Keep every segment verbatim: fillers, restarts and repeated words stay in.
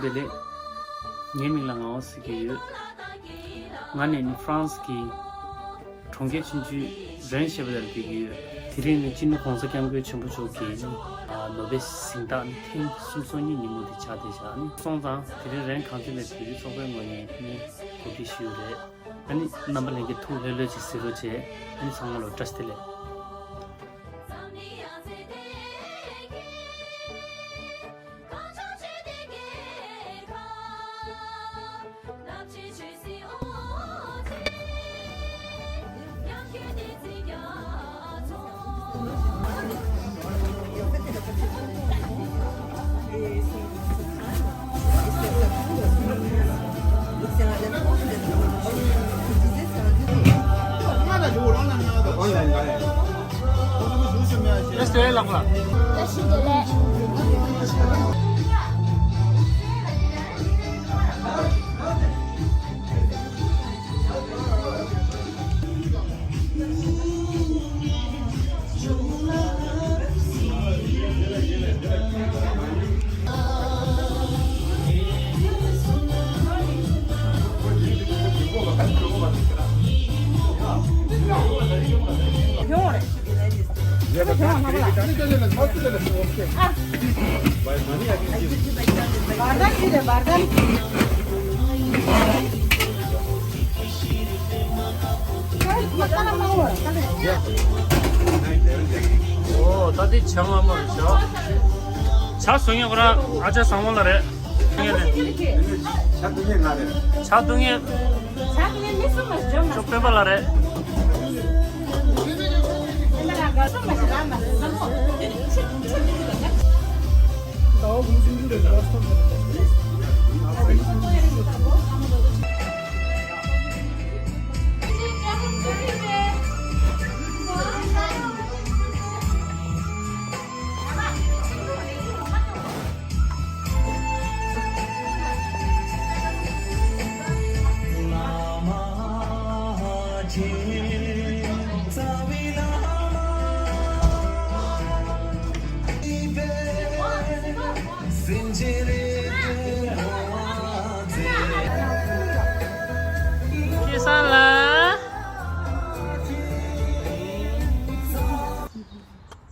བདེ་ལེགས། ངའི་མིང་ལ་ངག་དབང་ཟེར་གྱི་ཡོད། ང་ནི་ནི་ཧྥ་རན་སི་གི་གྲོང་ཁྱེར་ཆུང་ཆུང་རེན་ཞེས་པ་དེར་སྡོད་ཀྱི་ཡོད། དེ་རིང་ནི་སྤྱི་ནོར་༸གོང་ས་༸སྐྱབས་མགོན་ཆེན་པོ་མཆོག་གི་ནི་ནོ་བེལ་གཟེངས་རྟགས་ནི་ཐེངས་སུམ་ཅུ་སོ་གཉིས་ཉིན་མོ་དེ་ཆགས་བསྡད་བཞག་ནི་སོང་ཙང་དེ་རིང་རེན་གངས་ཅན་པའི་བོད་རིགས་ཚོགས་པའི་ངོས་ནས་ནི་གོ་སྒྲིག་ཞུས་ཡོད་རེད། ཨ་ནི་རྣམ་པ་ལྷན་རྒྱས་ཐུགས་ལྷོད་ལྷོད་ཅིག་གཟིགས་རོགས་བྱེད། ཨ་ནི་ཚང་མ་ལ་བཀྲ་ཤིས་བདེ་ལེགས། ཨོ། ད་འདི་ཇ་མངར་མོ་རེད་ཤག་ཇ་བཟོ་མཁན་ཁོ་རང་ཨ་ཅག་བཟང་མོ་ལགས་རེད། ཇ་བསྡུ་མཁན་ང་རེད། ཇ་བསྡུ་མཁན། ཇ་བསྡུ་མཁན་མི་སུ་མ་ཞིག་ཇོ་མ་ཅོ་སྤེན་པ་ལགས་རེད། སྐལ་བཟང་ལགས།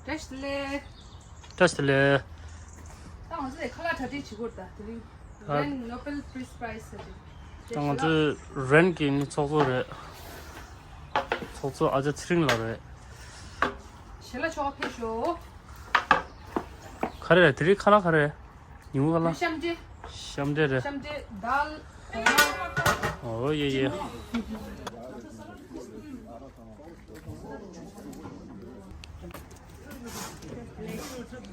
བཀྲ་ཤིས་བདེ་ལེགས། བཀྲ་ཤིས་བདེ་ལེགས། ད་ང་ཚོ་ལས་ཁ་ལག་གྲ་སྒྲིག་བྱེད་དགོས་རེད་ད། དེ་རིང་ད་རེན་ནོ་བེལ་པིས་པ་རའིཛ་ཟེར་ཏེ། ད་ང་ཚོའི་རེན་གྱི་ནི་ཚོགས་གཙོ་རེད། ཚོགས་གཙོ་ཨ་ཅག་ཚེ་རིང་ལགས་རེད། ཞལ་ལག་མཆོད་པ་ཕེབས་ཤོག་ག་རེ་རེད། དེ་རིང་ཁ་ལག་ག་རེ་རེད། ཉིན་གུང་ཁ་ལག་ཤམ་འདྲི། ཤམ་འདྲི་རེད། ཤམ་འདྲི། དཱལ། གོང་མ། ཨོ་ཡེ་ཡེ།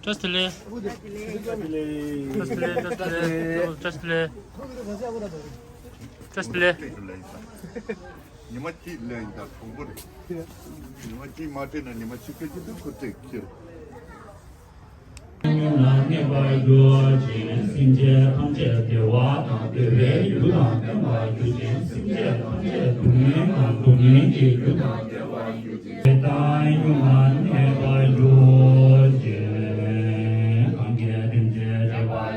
བཀྲ་ཤིས་བདེ་ལེགས། བཀྲ་ཤིས་བདེ་ལེགས། བཀྲ་ཤིས་བདེ་ལེགས། བཀྲ་ཤིས་བདེ་ལེགས། བཀྲ་ཤིས་བདེ་ལེགས། ཉི་མ་གཅིག་ལེན་ཡིན་ད་གྲོང་པོ་རེད། ཉི་མ་གཅིག་མ་སྤྲད་ན་ཉི་མ་གཅིག་སྤྲད་ཀྱི་འདུག་ཁོ་ཚོས་ཁྱེར། ཉམས་ལ་གནས་པར་གྱུར་ཅིག་སེམས་ཅན་ཐམས་ཅད་བདེ་བ་དང་བདེ་བའི་རྒྱུ་དང་ལྡན་པར་གྱུར་ཅིག་སེམས་ཅན་ཐམས་ཅད་སྡུག་བསྔལ་དང་སྡུག་བསྔལ་གྱི་རྒྱུ་དང་བདེ་བར་གྱུར་ཅིག་དེ་ལྟར་ཉམས་ལ་གནས་པར་གྱུར་ཅིག་གང་གིས་ཐམས་ཅད་བྱེད་པར་འགྱུར། ལྟ་བ་མེད་པ་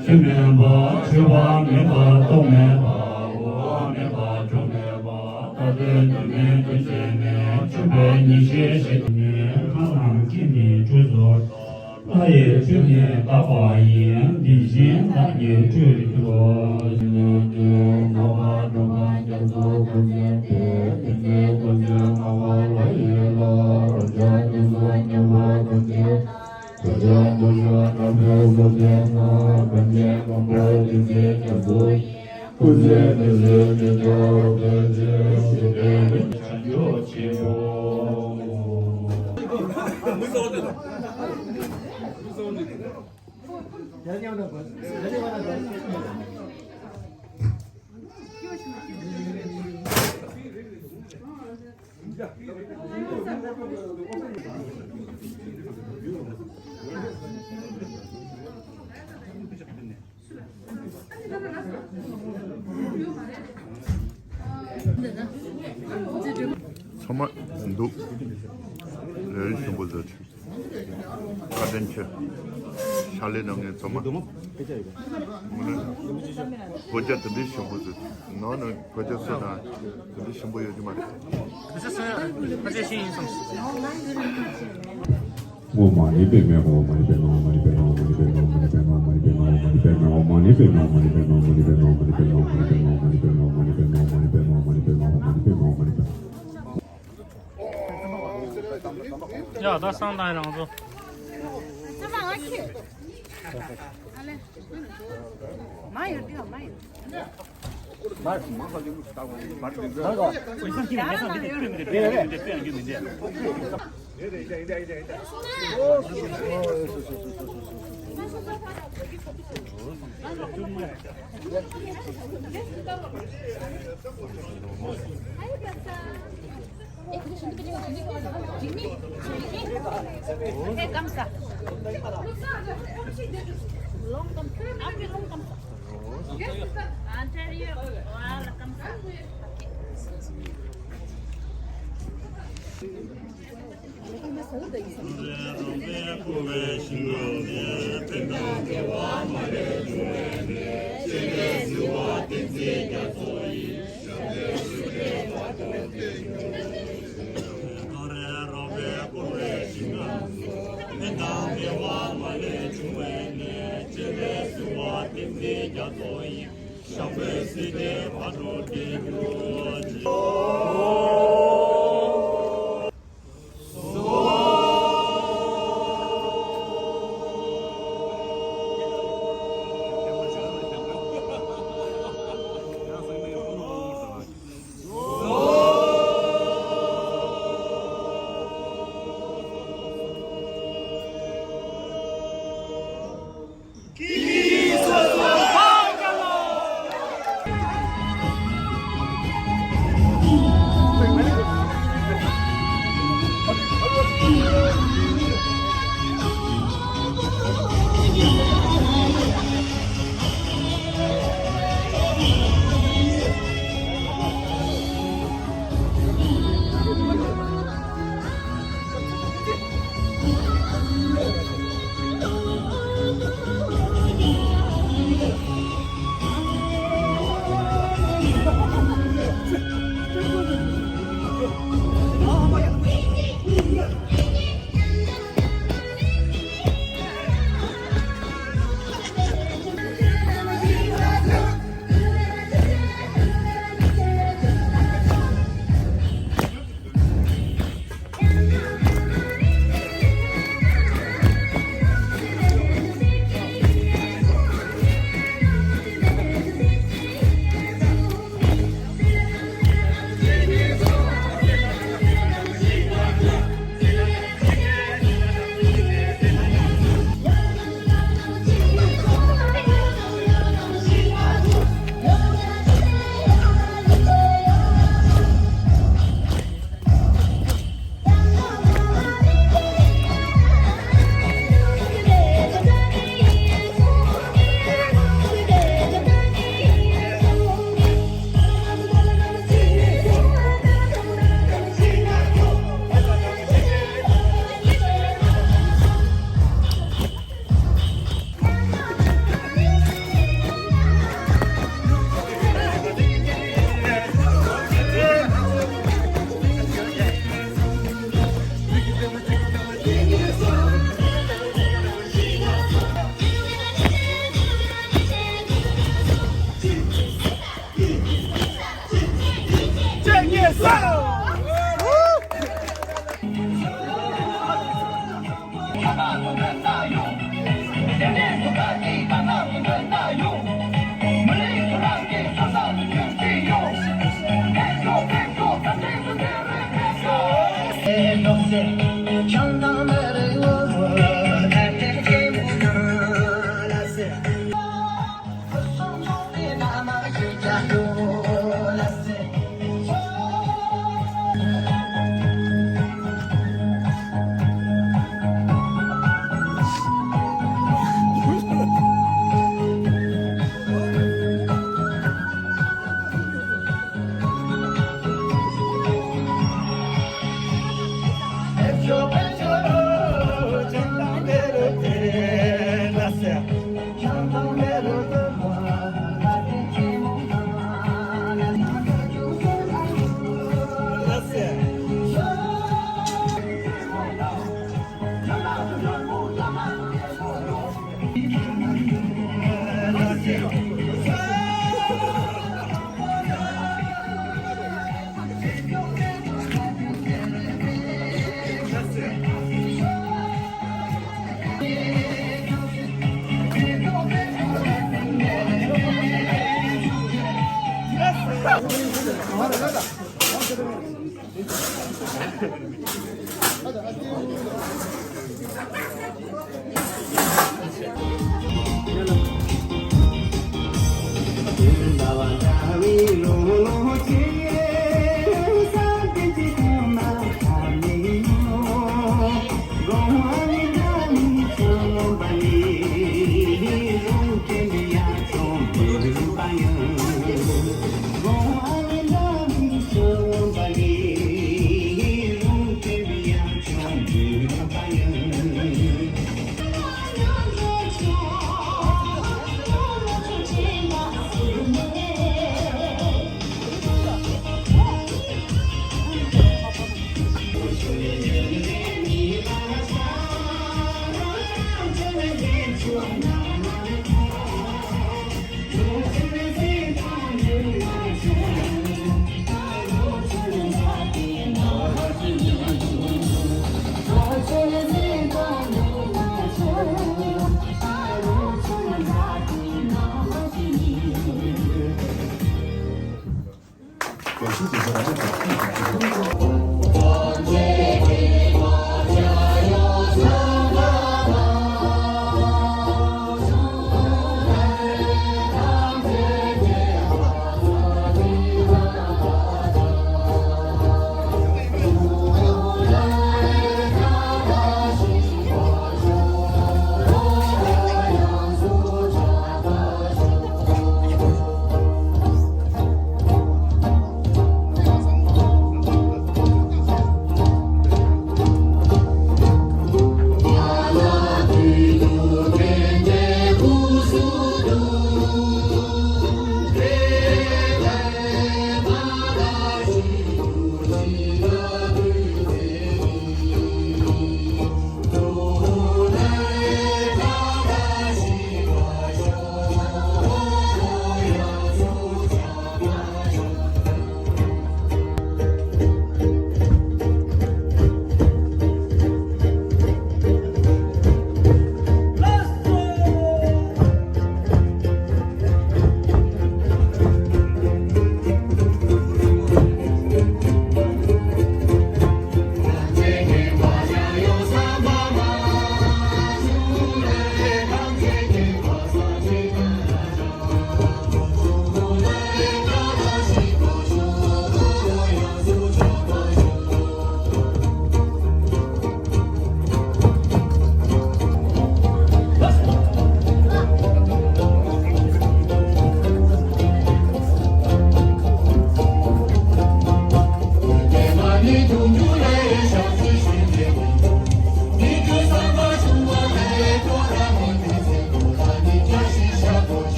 ཆོས་མེད་པ། ཆོས་པ་མེད་པ་རྟོག་མེད་པ། འོ་མེད་པ་སྒྲོ་མེད་པ། ལྟ་ལྡན་འདོད་མེད་སྐྱེ་མཆེད་མེད། མཆོད་པའི་ཉེར་ཞི་ཞེས་བྱ་བ་ནི། ལྷ་རྣམས་ཀྱིས་ནི་ཁྲུས་གསོལ་ལྟར། ལྷ་ཡི་ཆོས་ནི་དག་པ་ཡིན། དེ་བཞིན་བདག་ནི་ཁྲུས་གྱུར་ཅིག་ལྔ་པ་འགྲོ་ཁམས་རྒྱ་མཚོ་ཁོ་ནའི་ཕུང་པོ། དེ་ཚེ་ཁོ་ཚོའི་སྣང་བ་ལྷ་ཡི་ལྷ། རོ་བརྒྱ་སྟོང་གསུམ་སྣང་བ་ཁོ་ནའི། ཕུང་པོ། རོ་བརྒྱ་སྟོང་གསུམ་སྣང་བ་ཁོ་ནའི་ལྷ། ཁམས་ཀྱི་དཔལ་མགོན་དེ་ཚེ་རྒྱ་མཚོ་ཡི། སྐུ་ཚེ་ནི་ཚེ་ནི་འགྲོ་བའི་ཚེ་ཞེས་པའི་ལུང་བྱང་ཆུབ་ཆེན་པོ། ཚང་མ་འདུག་ལས་རིམ་ཞིམ་པོ་བཟོ་ཆེ། བཀའ་དྲིན་ཆེ། ཕྱག་ལས་གནང་མཁན་ཚང་མ། ངོ་ནས་གོ་རྒྱ་དེ་འདྲའི་ཞིམ་པོ་ཟེར། ནང་ནས་གོ་རྒྱ་སོ་དང་དེ་འདྲའི་ཞིམ་པོ་ཡོད་ཀྱི་མ་རེད། ཡ་ད་སང་ད་རང་ཚོ།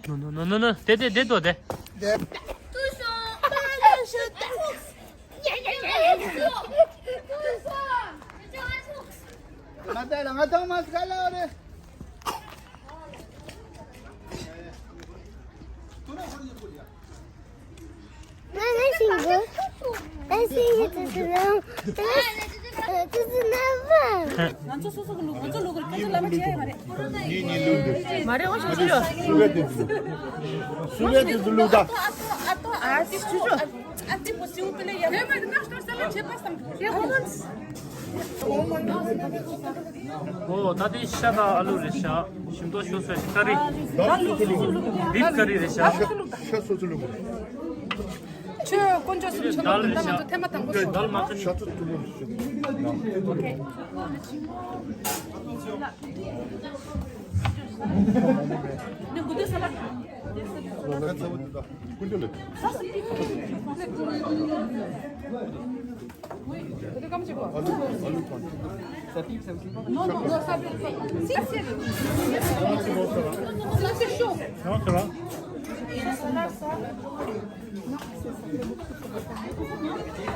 No, no, no, no, no. དེ་དེ་དེ་དོ་དེ། ང་ལྟ་ལ་ང་ཐང་མ་སྐ་ལ་རེ། ང་ང་ཤིང་གོ། ང་ཤིང་གི་དུ་དུ་ནང་དུ་དུ་ནང་བ། ང་ཚོ་སོ་སོ་གི་ལུགས་ང་ཚོ་ལུགས་གི་ཁྱེད་ཚོ་ལ་མ་བྱེད་ཡ་མ་རེད། ཉིན་ཉིན་ལུགས་འདི། མ་རེད་འོ་ཤོག་ཤོག་ཤོག་སུ་བས་དེ་དུ་ལུགས། སུ་བས་དེ་དུ་ལུགས་ད། ཨ་ཏོ་ཨ་ཏི་ཤོག་ཤོག་ཨ་ཏི་པོ་སིའུ་པེ་ལེ་ཡ་མ་རེད་ན་ཤོག་ས་ལ་བྱེད་པ་སམ། ཨོ་ད་དེ་ཤ་དང་ཨ་ལུ་རེད་ཤག་ཞིམ་ཏོག་ཞུ་སོ་ཀ་རི། བིབ་ཀ་རི་རེད་ཤག་ཤ་སོ་སོ་ལུགས། ཁྱོད་དཀོན་མཆོག་གསུམ་ཆོས་ལ་དང་ཐེངས་མ་དང་པོ་ཞུ། ཤ་ཚ་ཐུ་ལུ་ཞུ། ནི་གུ་དེ་ས་ལ། ཀུན་ཏུ་ལེ། ས་སི།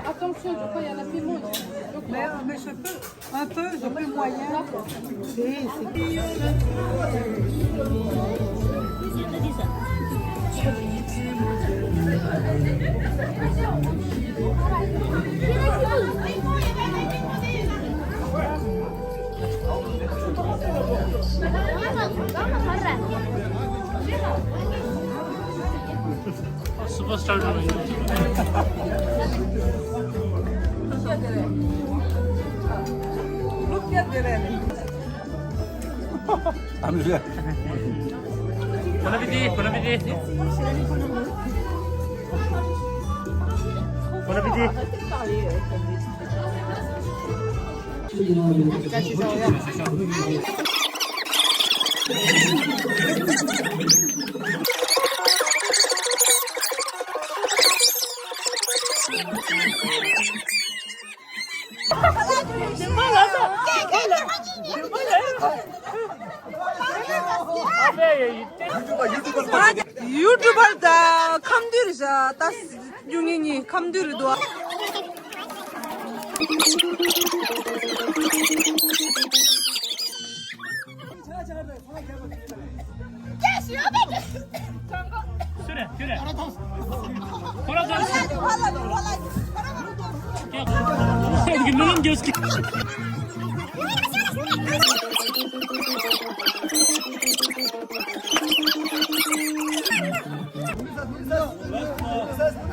Attention, je crois qu'il y en a plus moins. Mais, mais je peux, un peu, je peux moyen. Si, si. Superstar. Look at the Bon appétit, bon appétit. Bon appétit. ཡུ་ཊུབ་པར་དང་ཁམས་འདུས་རེད་ཤག་ད་སྨྱུང་གཉིས་གཉིས་ཁམས་འདུས་རེད་འདུག་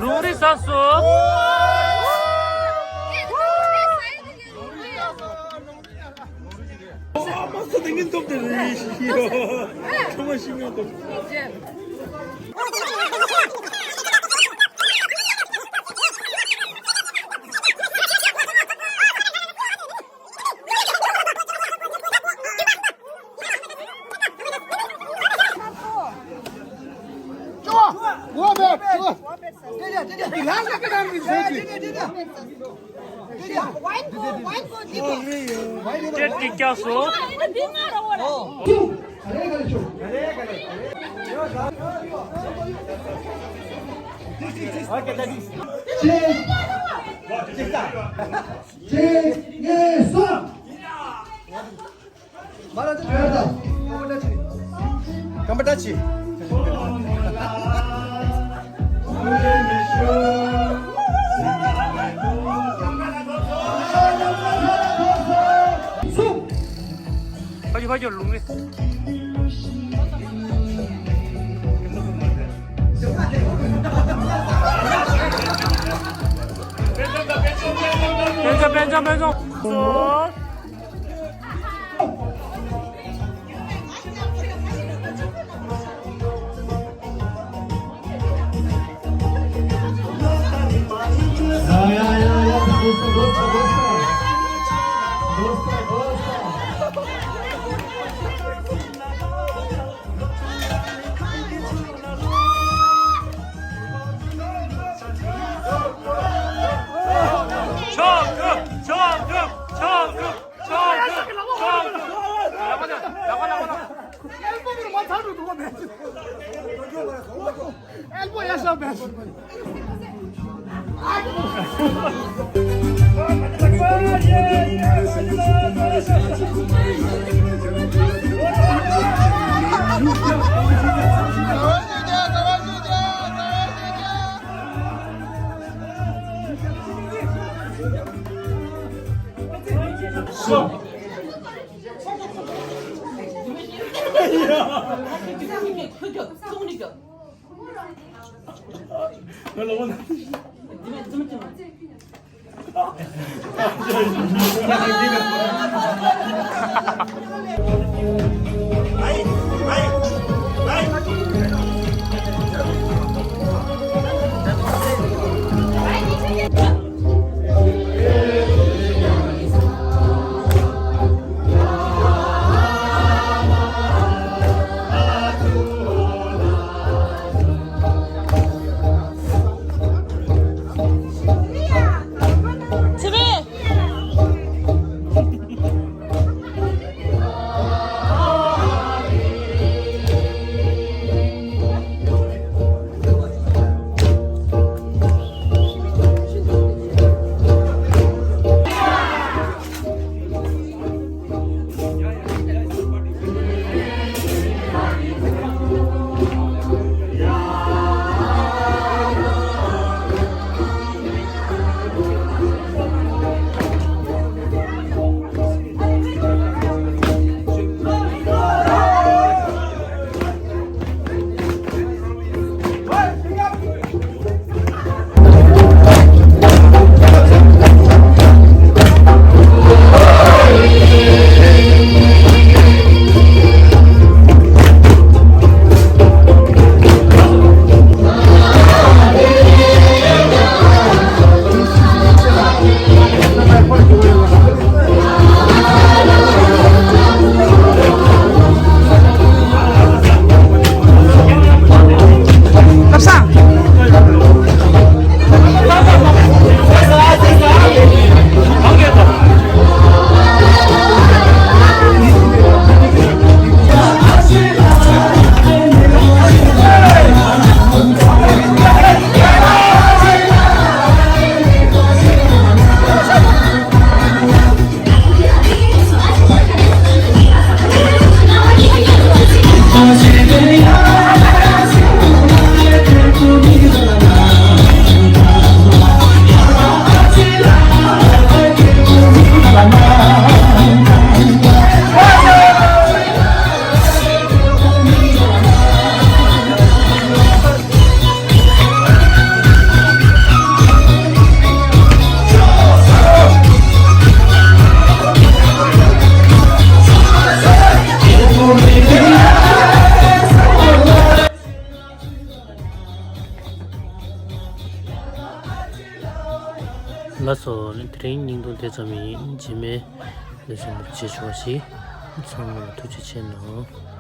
རོང་རི་ས་སོ། ཨ་མ་སོ་དེ་ངན་ཐོབ་དེ་རེད་ཤི་ཡོ། ཁྱོད་མ་ཤི་ང་ཐོབ། སྐད་ཅིག་རྒྱག་སོ། གཅིག་གཉིས་གསུམ། མ་ར་ཏི་ཕེར་དང་། ཀམ་པ་ཏ་ཆི། ཕ་གི་ཕ་གི་ལུང་རེད། པེན་ཅང་པེན་ཅང་པེན་ཅང་། Elbow, yes, sir, best. ལགས་སོ། དེ་རིང་བརྙན་ཐུང་དེ་ཙམ་ཡིན། རྗེས་མའི་ལེ་ཚན་དུ་མཇལ་ཆོག་ཅིག་ཚང་མ་ལ་ཐུགས་རྗེ་ཆེ་གནང་།